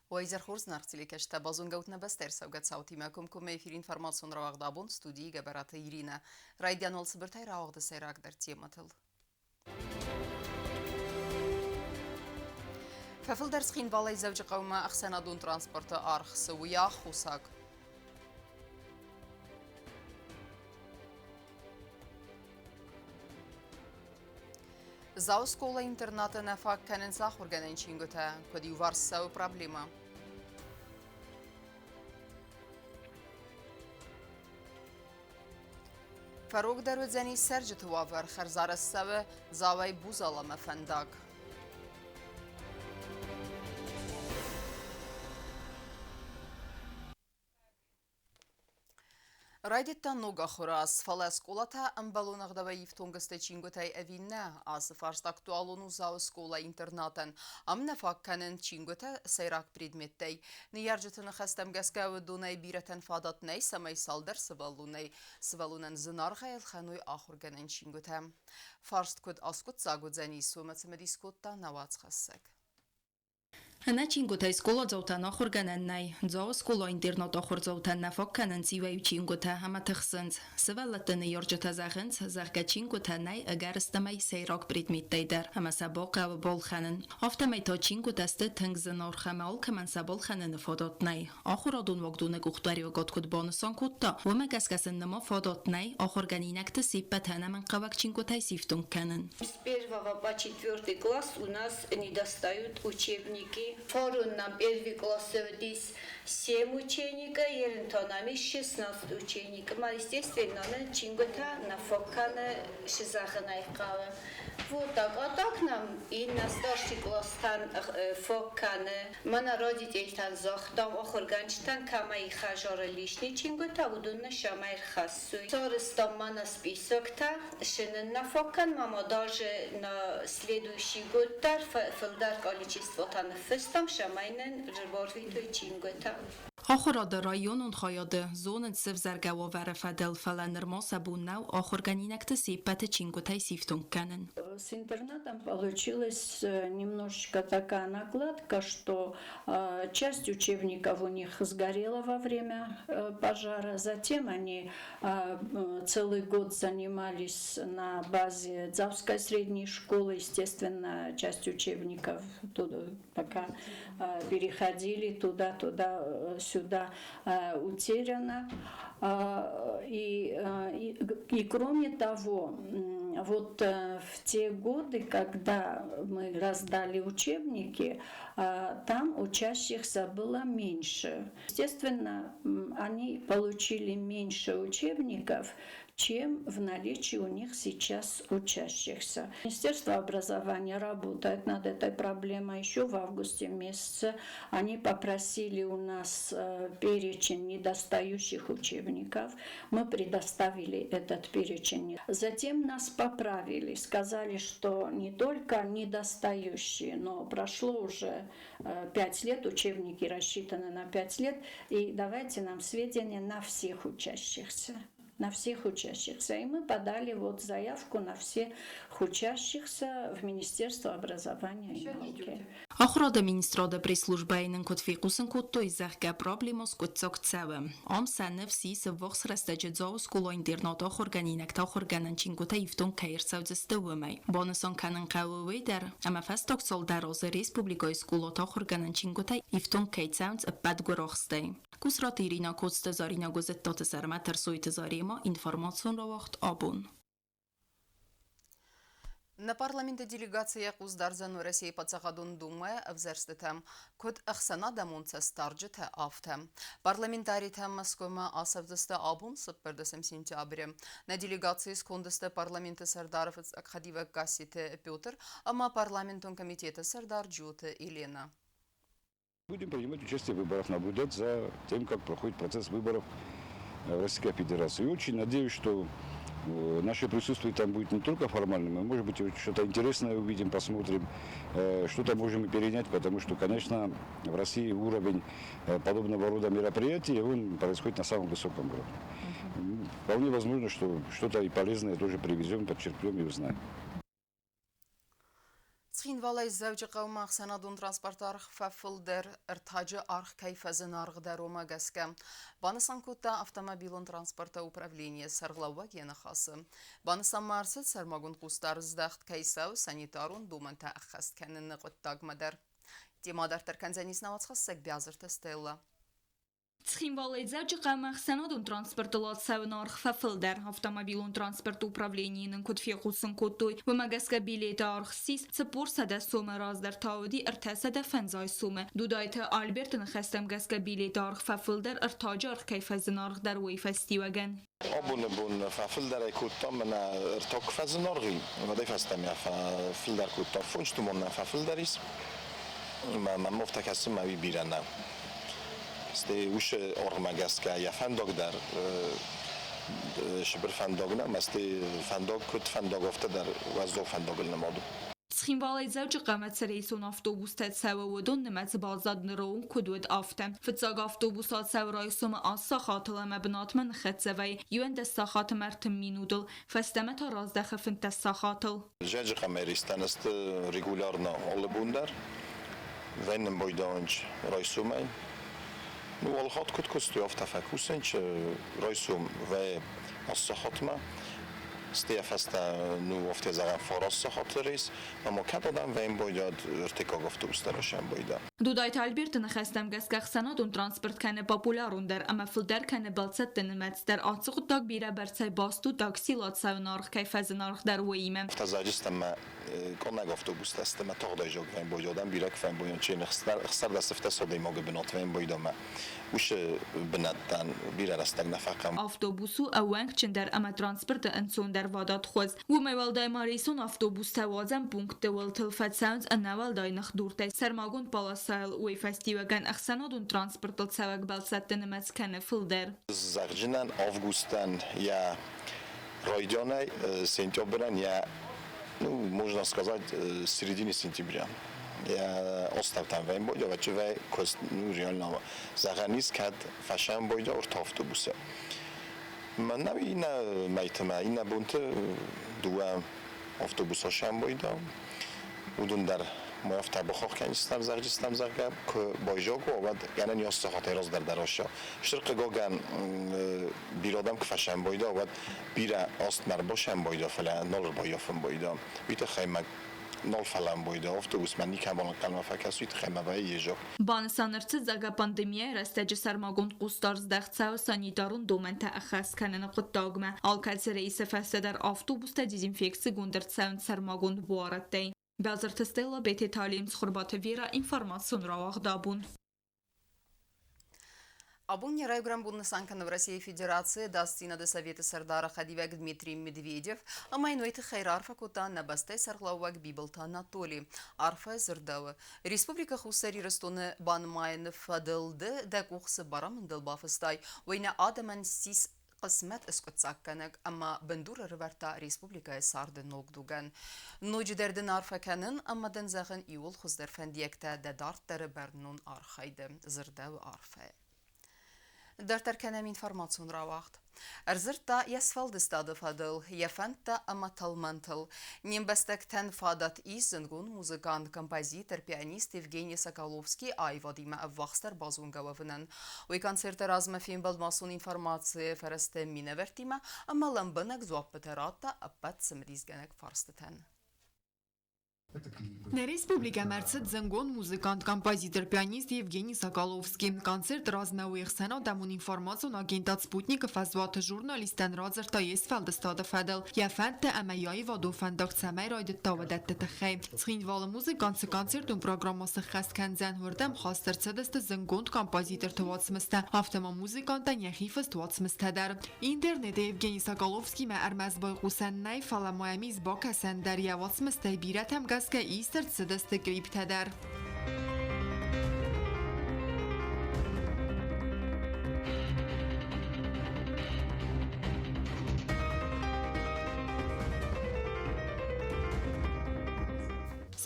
Уӕ изӕр хорз, зынаргъ телекӕсджытӕ, базонгӕ ут нӕ бӕстӕ ӕрцӕугӕ цаутимӕ комкоммӕ эфир информацион рауагъд абон студийы Гӕбӕраты Иринӕ. Райдиан уал цыбыртӕй рауагъды сӕйрагдӕр темӕтыл. Фӕфылдӕр Цхинвалӕй Дзӕуджыхъӕумӕ ӕхсӕнадон транспорты аргъ цы уый аххосаг? Дзауы скъола-интернаты нӕ фаг кӕнынц ахуыргӕнӕн чингуытӕ, куыд иуварс цӕуы проблемӕ. Фӕрогдӕр уыдзӕни цӕрджыты уавӕр, хӕрзарӕзт цӕуы Дзауӕй Бузаламӕ фӕндаг. Райдыдта ног ахуыры аз, фӕлӕ скъолатӕ ӕмбӕлон ӕгъдауӕй ифтонг сты чингуытӕй ӕви нӕ, ацы фарст актуалон у Дзауы скъола-интернатӕн. Ам нӕ фаг кӕнынц чингуытӕ сӕйраг предметтӕй. Ныййарджыты ныхӕстӕм гӕсгӕ уыдонӕй бирӕтӕн фадат нӕй, цӕмӕй цалдӕр сывӕллонӕй сывӕллонӕн зынаргъӕй ӕлхӕной ахуыргӕнӕн чингуытӕ. Фарст куыд аскъуыддзаг уыдзӕнис, уымӕ цымыдис кодта нӕ уацхӕссӕг. Ӕнӕ чингуытӕй скъоладзаутӕн ахуыргӕнӕн нӕй. Дзауы скъола-интернат ахуырдзаутӕн нӕ фаг кӕнынц иуӕй-иу чингуытӕ ӕмӕ тыхсынц. Сывӕллӕтты ныййарджытӕ зӕгъынц, зӕгъгӕ чингуытӕ нӕй ӕгӕрыстӕмӕй сӕйраг предметтӕй дӕр ӕмӕ сӕ бахъӕуы балхӕнын. Афтӕмӕй та чингуытӕ сты тынг зынаргъ ӕмӕ алкӕмӕн сӕ балхӕныны фадат нӕй. Ахуырадон уагдоны къухдариуӕгад куыд банысан кодта, уымӕ гӕсгӕ сын нырма фадат нӕй ахуыргӕнинӕгты се ппӕт ӕнӕмӕнгхъӕуӕг чингуытӕй сифтонг кӕнын. С первого по четвертый класс у нас не достают учебники. Фарон нам первый класс здесь семь ученика, ерын нами 16 ученик. Ма, естественно, чингуытӕ нӕ фаг кӕны сызӕгъынӕй хъӕуы. Вот так. А так нам и на старший класстӕн фаг кӕны. Мӕнӕ родительтӕн загътам, ахуыргӕнджытӕн кӕмӕй хӕзары лишний чингуытӕ, уыдонны сӕмӕй рхӕссой. Сарӕзтам мӕнӕ списоктӕ, сын нӕ фаг кӕнӕм ӕмӕ даже на следующий год дӕр фылдӕр количествотӕ ныффыстам, цӕмӕй нын ӕрбарвитой чингуытӕ. Ахуырады районон хайады зонынц сӕвзӕргӕ уавӕры фӕдыл, фӕлӕ нырма сӕ бон нӕу ахуыргӕнинӕгты се ппӕты чингуытӕй сифтонг кӕнын. С интернатом получилась немножечко такая накладка, что часть учебников у них сгорела во время пожара, затем они целый год занимались на базе Дзауской средней школы, естественно, часть учебников туда, пока переходили туда, туда, сюда утеряна. И кроме того, вот в те годы, когда мы раздали учебники, там учащихся было меньше. Естественно, они получили меньше учебников, чем в наличии у них сейчас учащихся. Министерство образования работает над этой проблемой. Еще в августе месяце они попросили у нас перечень недостающих учебников. Мы предоставили этот перечень. Затем нас поправили, сказали, что не только недостающие, но прошло уже 5 лет, учебники рассчитаны на 5 лет, и давайте нам сведения на всех учащихся на всех учащихся. И мы подали вот заявку на всех учащихся в Министерство образования и науки. Ахуырады министрады пресс-службӕйы нын куыд фехъусын кодтой, зӕгъгӕ, проблемӕ скъуыддзаг цӕуы. Ам сӕ ныфс ис ӕввахс рӕстӕджы Дзауы скъола-интернаты ахуыргӕнинӕгтӕ ахуыргӕнӕн чингуытӕ ифтонг кӕй ӕрцӕудзысты, уымӕй. Банысан кӕнын хъӕуы уый дӕр, ӕмӕ фӕстаг цалдӕр азы республикӕйы скъолаты ахуыргӕнӕн чингуытӕ ифтонг кӕй цӕуынц ӕппӕт гуырахстӕй. Кусраты Ирина Коцты Зарина Гуызыттаты Сӕрмӕт Ӕрсойты Зарема информацион рауагъд абон. Нӕ парламенты делегаци йӕ хъус дардзӕн Уӕрӕсейы Паддзахадон Думӕйы ӕвзӕрстытӕм, куыд ӕхсӕнадӕмон цӕстдарджытӕ, афтӕ. Парламентаритӕ Мӕскуымӕ ацӕудзысты абон 14 сентябры. Нӕ делегацийы сконды сты парламенты сӕрдары фыццаг хӕдивӕг Гасситы Петр ӕмӕ парламентон комитеты сӕрдар Джиоты Елена. Будем принимать участие в выборах, наблюдать за тем, как проходит процесс выборов в Российской Федерации. И очень надеюсь, что наше присутствие там будет не только формальным, а может быть что-то интересное увидим, посмотрим, что-то можем и перенять, потому что, конечно, в России уровень подобного рода мероприятий, он происходит на самом высоком уровне. Вполне возможно, что что-то и полезное тоже привезем, подчеркнем и узнаем. Цхинвалӕй Дзӕуджыхъӕумӕ ӕхсӕнадон транспорты аргъ фӕфылдӕр, ӕртаджы аргъ кӕй фӕзынаргъдӕр, уымӕ гӕсгӕ. Банысан кодта автомобилон транспорты управленийы сӕргълӕууӕг йӕ ныхасы. Банысан ма ӕрцыд, сӕрмагонд хъусдард здӕхт кӕй цӕуы санитарон домӕнтӕ ӕххӕст кӕныны хъуыддагмӕ дӕр. Темӕ дарддӕр кӕндзӕнис нӕ уацхӕссӕг Биазырты Стеллӕ. Цхинвалӕй Дзӕуджыхъӕумӕ ӕхсӕнадон транспортыл ацӕуыны аргъ фӕфылдӕр. Автомобилон транспорты управленийы нын куыд фехъусын кодтой, уымӕ гӕсгӕ билеты аргъ ссис 400 сомы, раздӕр та уыди 350 сомы. Дудайты Альберты ныхӕстӕм гӕсгӕ билеты аргъ фӕфылдӕр, ӕртаджы аргъ кӕй фӕзынаргъдӕр, уый фӕстиуӕгӕн. Абоны бон фӕфылдӕрӕй кодтам мӕнӕ ӕртаг куы фӕзынаргъ и, уӕдӕй фӕстӕмӕ фӕфылдӕр кодтам. Фондз туман фӕфылдӕр ис. Мӕм афтӕ кӕсы, мӕ уый бирӕ нӕу. Стӕй уыцы аргъмӕ гӕсгӕ йӕ фӕндаг дӕр сыбыр фӕндаг нӕ, ӕмӕ стӕй фӕндаг куыд фӕндаг, афтӕ дӕр уӕззау фӕндагыл нымад у. Цхинвалӕй Дзӕуджыхъӕумӕ цы рейсон автобустӕ цӕуы, уыдон нымӕц баззад ныры онг куыд уыд, афтӕ. Фыццаг автобус ацӕуы райсомы аст сахатыл ӕмӕ бынатмӕ ныххӕццӕ вӕййы 11 сахаты ӕмӕ 30 минутыл, фӕстӕмӕ та раздӕхы 15 сахатыл. Дзӕуджыхъӕумӕ рейстӕн сты регулярно алы бон дӕр. Вӕйнын байдайынц райсомӕй. Ну, алхатт куыд куыстой, афтӕ фӕкусынц райсом вӕййы аст сахатмӕ. Стӕй фӕстӕ, ну, афтӕ зӕгъӕм, фараст сахаты рейс. Ӕмӕ кӕд адӕм вӕййын байдайӕд, ӕртыккаг автобус дӕр ӕсӕн байда. Дудайты Альберты ныхӕстӕм гӕсгӕ ӕхсӕнадон транспорт кӕны популярондӕр ӕмӕ фылдӕр кӕны бӕлццӕтты нымӕц дӕр. Ацы хъуыддаг бирӕбӕрцӕй баст у таксилад цӕуыны аргъ кӕй фӕзынаргъдӕр, уыимӕ. Тазаджыстӕммӕ къаннӕг автобустӕ сты мӕ тагъдайзаг вӕййын адӕм бирӕ куы фӕмбойон чи хсӕрдӕсыфтӕ адӕймагы бынат вӕййын уыцы бынӕттӕн бирӕ рӕстӕг нӕ фӕхъӕуы. Автобус у ӕууӕнкджындӕр ӕмӕ транспорты ӕнцондӕрвадат хуыз. Уымӕй уӕлдай ма рейсон автобустӕ уадзӕн пунктты уӕлтыл фӕцӕуынц ӕнӕуӕлдай ныхдуртӕй сӕрмагонд полосайыл, уый фӕстиуӕгӕн ӕхсӕнадон транспортыл цӕуӕг бӕлццӕтты нымӕц кӕны фылдӕр. Зӕгъджынӕн августӕн йӕ райдианӕй сентябрӕн йӕ, ну, можно сказать, середине сентября. Йӕ астӕутӕм вӕййын байдавӕччы вӕй куыст, ну, реально зӕгъӕн ис, кӕд фӕсӕн байда ӕртӕ автобусы. Мӕнӕ иннӕ мӕйтымӕ, иннӕ бонты дыууӕ автобусы сӕмбойда. Уыдон дӕр мӕ афтӕ бахахх кӕнджыстӕм, зӕгъджыстӕм, зӕгъгӕ, куы байзаг уа, уӕд гӕнӕн ис сахатӕй раздӕр дӕр ассӕ. Стыр хъыгагӕн, бирӕ адӕм куы фӕсӕмбойда, уӕд бирӕ азтмӕ ӕрбасӕмбойда, фӕлӕ нал ӕрбаййафын бойда. Уый тыххӕй мӕ нал фӕлӕмбойда автобусмӕ никӕмӕн ӕнхъӕлмӕ фӕкӕс, уый тыххӕй мӕ вӕййы езок. Банысан ӕрцыд, зӕгъгӕ, пандемийӕйы рӕстӕджы сӕрмагонд хъусдард здӕхт цӕуы санитарон домӕнтӕ ӕххӕст кӕныны хъуыддагмӕ. Алкӕцы рейсы фӕстӕ дӕр автобустӕ дезинфекцигонд ӕрцӕуынц сӕрмагонд буарадтӕй. Базырты Стелла, Бететалийы Цхуырбаты Вера, информацион рауагъд абон. Абон йӕ райгуырӕн бон нысан кӕны Российы Федерацийы Ӕдасдзинады Советы сӕрдары хӕдивӕг Дмитрий Медведев ӕмӕ йын уый тыххӕй раарфӕ кодта нӕ бӕстӕйы сӕргълӕууӕг Бибылты Анатоли. Арфӕ дзырдӕуы, Республикӕ Хуссар Ирыстоны банымайыны фӕдыл ды дӕ къух цы барамындыл бафыстай, уый нӕ адӕмӕн ссис хъысмӕт скъуыддзаггӕнӕг ӕмӕ бындур ӕрывӕрдта республикӕйы царды ног дугӕн. Ноджыдӕр дын арфӕ кӕнын ӕмӕ дын зӕгъын иууыл хуыздӕр фӕндиӕгтӕ дӕ дарддӕры бӕрнон архайды, дзырдӕуы арфӕйы. Дарддӕр кӕнӕм информацион рауагъд. Ӕрдзырдта йӕ сфӕлдыстады фӕдыл, йӕ фӕндтӕ ӕмӕ тӕлмӕнтыл. Не мбӕстӕгтӕн фадат ис зындгонд музыкант, композитор, пианист Евгений Соколовский аивадимӕ ӕввахсдӕр базонгӕ уӕвынӕн. Уый концерты размӕ фембӕлд массон информацийы фӕрӕзты минӕвӕрттимӕ ӕмӕ лӕмбынӕг дзуаппытӕ радта ӕппӕт цымыдисгӕнӕг фарстытӕн. Нӕ республикӕмӕ ӕрцыд зындгонд музыкант, композитор, пианист Евгений Соколовский. Концерт размӕ уе хсӕнадӕмон информацион агентад «Спутник»-ы фӕзуаты журналисттӕн радзырдта йе сфӕлдыстады фӕдыл, йӕ фӕндтӕ ӕмӕ йӕ аивадон фӕндаг цӕмӕй райдыдта, уыдӕтты тыххӕй. Цхинвалы музыкант цы концертон программӕ сыххӕст кӕндзӕн, уырдӕм хаст ӕрцыдысты зындгонд композиторты уацмыстӕ, афтӕ ма музыкантӕн йӕхи фыст уацмыстӕ дӕр. Интернеты Евгений Соколовскимӕ ӕрмӕст байхъусӕн нӕй, фӕлӕ ма йӕм ис бакӕсӕн дӕр. Йӕ уацмыстӕй бирӕтӕм гӕсгӕ ист ӕрцыдысты клиптӕ дӕр.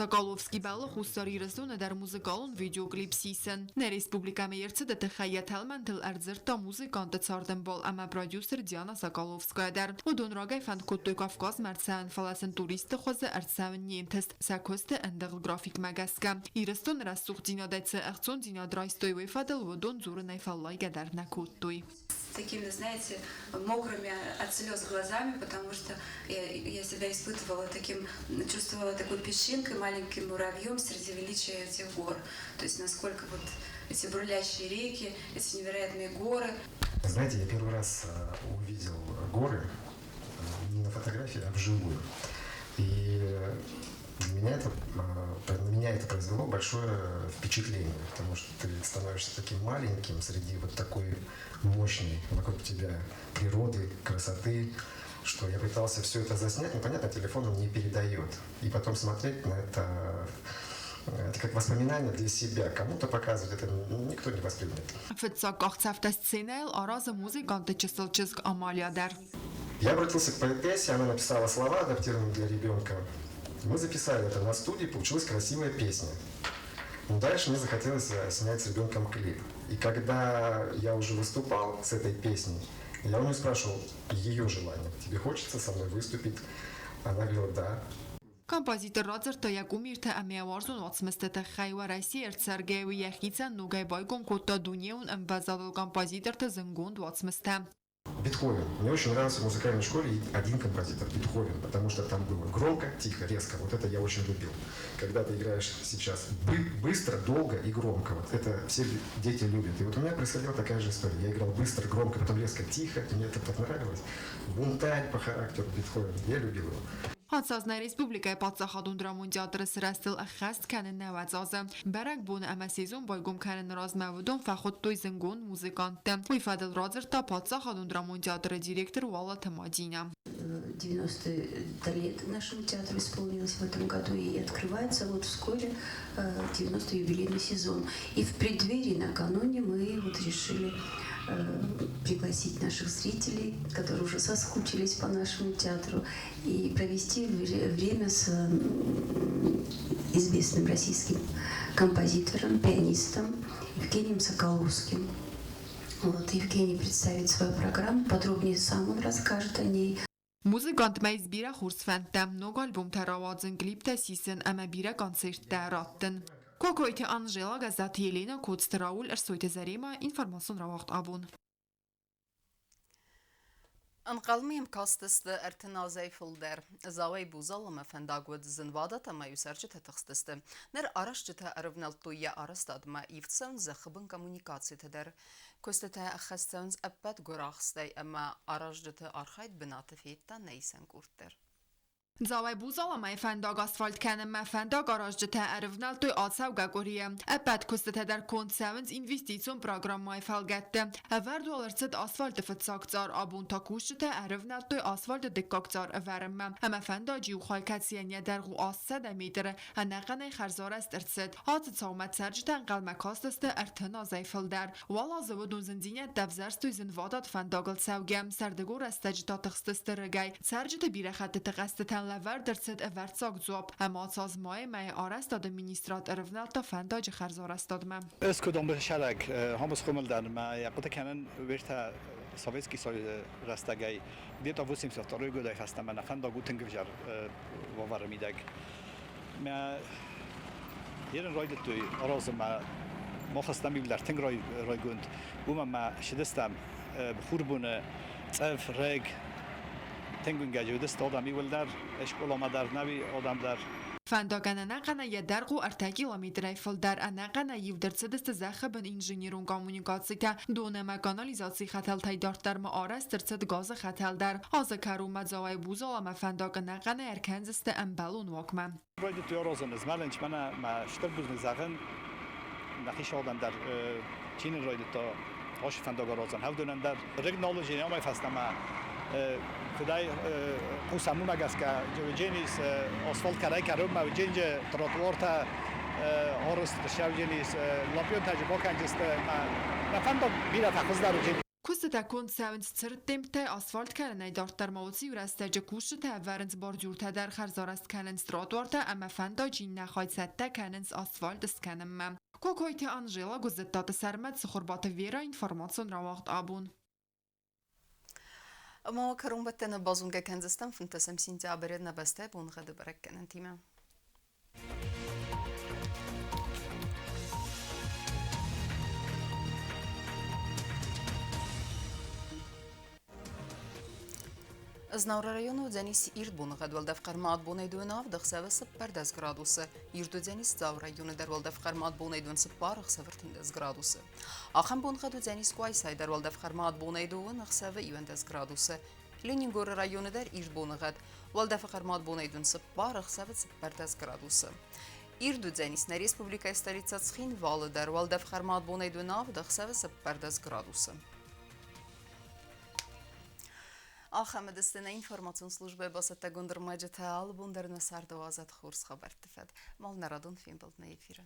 Соколовский бӕллы Хуссар Ирыстоны дӕр музыкалон видеоклип сисын. Нӕ республикӕмӕ йе рцыды тыххӕй йӕ тӕлмӕнтыл ӕрдзырдта музыканты цардӕмбал ӕмӕ продюсер Диана Соколовская дӕр. Уыдон рагӕй фӕнд кодтой Кавказмӕ ӕрцӕуын, фӕлӕ сын туристты хуызы ӕрцӕуын не нтыст сӕ куысты ӕндыгъд графикмӕ гӕсгӕ. Ирыстоны рӕсугъддзинадӕй цы ӕхцондзинад райстой, уый фӕдыл уыдон дзурынӕй фӕллайгӕ дӕр нӕ кодтой. Такими, знаете, мокрыми от слез глазами, потому что я себя испытывала таким, чувствовала такой песчинкой, маленьким муравьем среди величия этих гор. То есть насколько вот эти бурлящие реки, эти невероятные горы. Знаете, я первый раз увидел горы не на фотографии, а вживую. И на меня это произвело большое впечатление, потому что ты становишься таким маленьким среди вот такой мощной вокруг тебя природы, красоты, что я пытался все это заснять, но, понятно, телефон он не передает. И потом смотреть на это, это как воспоминание для себя. Кому-то показывать это никто не воспримет. Фыццаг къахдзӕфтӕ сценӕйыл аразы музыканты чысыл чызг Амалия дӕр. Я обратился к поэтессе, она написала слова, адаптированные для ребенка. Мы записали это на студии, получилась красивая песня. Но дальше мне захотелось снять с ребенком клип. И когда я уже выступал с этой песней, я у нее спрашивал ее желание. Тебе хочется со мной выступить? Она говорила, да. Композитор радзырдта йӕ кумиртӕ ӕмӕ йӕ уарзон уацмысты тыххӕй. Уӕрӕсейы ӕрцӕргӕйӕ уый йӕхицӕн ногӕй байгом кодта дунеон ӕмвӕзадыл композиторты зындгонд уацмыстӕ. Бетховен. Мне очень нравился в музыкальной школе один композитор, Бетховен, потому что там было громко, тихо, резко. Вот это я очень любил. Когда ты играешь сейчас быстро, долго и громко. Вот это все дети любят. И вот у меня происходила такая же история. Я играл быстро, громко, потом резко, тихо. И мне это так нравилось. Бунтарь по характеру Бетховен. Я любил его. Ацы аз нӕ республикӕйы паддзахадон драмон театры сырӕзтыл ӕххӕст кӕны 90 азы. Бӕрӕгбоны ӕмӕ сезон байгом кӕныны размӕ уыдон фӕхуыдтой зындгонд музыканттӕ. Уый фӕдыл радзырдта паддзахадон драмон театры директор Уалыты Мадинӕ. 90 лет нашему театру исполнилось в этом году, и открывается вот вскоре 90 юбилейный сезон. И в преддверии, накануне, мы вот решили пригласить наших зрителей, которые уже соскучились по нашему театру, и провести время с известным российским композитором, пианистом Евгением Соколовским. Вот, Евгений представит свою программу, подробнее сам он расскажет о ней. Музыкантмӕ ис бирӕ хорз фӕндтӕ, ног альбомтӕ рауадзын, клиптӕ сисын ӕмӕ бирӕ концерттӕ раттын. Кокойты Анжела, Гӕззаты Еленӕ, Коцты Рауль, Ӕрсойты Заремӕ, информацион рауагъд «Абон». Ӕнхъӕлмӕ йӕм кастысты 30 азӕй фылдӕр. Дзауӕй Бузалымӕ фӕндаг уыд зынвадат ӕмӕ-иу цӕрджытӕ тыхстысты. Ныр аразджытӕ ӕрывнӕлдтой йӕ арӕзтадмӕ, ивд цӕуынц зӕххы бын коммуникацитӕ дӕр. Куыстытӕ ӕххӕст цӕуынц ӕппӕт гуырахстӕй ӕмӕ аразджыты архайд бынаты федта нӕ исӕн къорд дӕр. Дзауӕй Бузаламӕ фӕндаг асфальт кӕнынмӕ фӕндагаразджытӕ ӕрывнӕлдтой ацӕугӕ къуырийӕ. Ӕппӕт куыстытӕ дӕр конд цӕуынц инвестицион программӕйы фӕлгӕтты. Ӕвӕрд уал ӕрцыд асфальты фыццаг цъар, абон та кусджытӕ ӕрывнӕлдтой асфальты дыккаг цъар ӕвӕрынмӕ. Ӕмӕ фӕндаджы иу хай, кӕцыйӕн йӕ дӕргъ у 800 метры, ӕнӕхъӕнӕй хӕрзарӕзт ӕрцыд. Ацы цаумӕ цӕрджытӕ ӕнхъӕлмӕ кастысты 30 азӕй фылдӕр. Уал азы уыдон зындзинӕдтӕ ӕвзӕрстой зынвадат фӕндагыл цӕугӕ, сӕрдыгон рӕстӕджы та тыхстысты рыгӕй. Цӕрджыты бирӕ хӕттыты хъӕстытӕн лӕвӕрд ӕрцыд ӕвӕрццаг дзуапп, ӕмӕ ацы аз майы мӕйы арӕзтады министрад ӕрывнӕлдта фӕндаджы хӕрзарӕзтадмӕ. Ӕз куыд ӕмбисӕрӕг хомысхъомыл дӕн, мӕ йӕ хъуыды кӕнын уӕртӕ Советский Союзы рӕстӕгӕй где-то 82 годӕй фӕстӕмӕ нӕ фӕндаг у тынг ӕвзӕр уавӕры мидӕг. Мӕ ерын райдыдтой аразын мӕ мах стӕм иуылдӕр тынг райгонд, уымӕн мӕ сыдыстӕм хурбоны цъӕв, рыг, тынг уынгӕджы уыдысты адӕм иуылдӕр, скъоламӕ дӕр нӕуи адӕм дӕр. Фӕндагӕн ӕнӕхъӕнӕй йӕ дӕргъ у 3 километрӕй фылдӕр, ӕнӕхъӕнӕй ивд ӕрцыдысты зӕххы бын инженерон коммуникацитӕ, дон ӕмӕ канализацийы хӕтӕлтӕй дарддӕр ма арӕзт ӕрцыд газы хӕтӕл дӕр. Азы кӕронмӕ Дзауӕй Бузаламӕ фӕндаг ӕнӕхъӕнӕй ӕркӕндзысты ӕмбӕлон уагмӕ. Райдыдтой аразын змӕлынч, мӕнӕ мӕ стыр бузныг зӕгъын, нӕхи адӕм дӕр чи нын райдыдта ацы фӕндаг аразын, хӕвдонӕн дӕр. Рыг нал уыди, амӕй фӕстӕмӕ куыдӕй хъусӕм, уымӕ гӕсгӕ Дженис асфальт кӕрӕй кӕронмӕ дженджы тротуартӕ арызт сӕудженис лапионтӕ бакӕнджысты, мӕ фӕндаг бирӕ фӕхуыздӕр. Куыстытӕ конд цӕуынц цырд темптӕй, асфальт кӕнынӕй дарддӕр ма уыцы иу рӕстӕджы кусджытӕ ӕвӕрынц бордюртӕ дӕр, хӕрзарӕзт кӕнынц тротуартӕ ӕмӕ фӕндаджы иннӕ хай цӕттӕ кӕнынц асфальт скӕнынмӕ. Кокойты Анжела, Гуыззыдтаты Сӕрмӕт, Цыхуырбаты Вера, информацион рауагъд абон. Ӕма кӕронбӕттӕны базонгӕ кӕндзыстӕм 15 сентябры нӕ бӕстӕйы боныгъӕды бӕрӕггӕнӕнтимӕ. Знауыры районы уыдзӕнис ирд боныгъӕд уӕлдӕф хъӕрмад бонӕй дыууын авд, ӕхсӕвы 14 градусы. Ирд уыдзӕнис Дзауы районы дӕр уӕлдӕф хъӕрмад бонӕй дыууын цыппар, ӕхсӕвы 13 градусы. Ахӕм боныгъӕд уыдзӕнис Къуайсайы дӕр уӕлдӕф хъӕрмад бонӕй дыууын, ӕхсӕвы 11 градусы. Ленингоры районы дӕр ирд боныгъӕд. Уӕлдӕфы хъӕрмад бонӕй дын цыппар, ӕхсӕвы 14 градусы. Ирд уыдзӕнис нӕ республикӕйы столицӕ Цхинвалы дӕр. Уӕлдӕф хъӕрмад бонӕй дын авд, ӕхсӕвы 14 градусы. Ахӕм уыдысты нӕ информацион службӕйы бацӕттӕгонд ӕрмӕджытӕ. Алы бон дӕр нӕ царды уадзӕд хорз хабӕртты фӕд. Мал нӕ радон фембӕлд нӕ эфиры.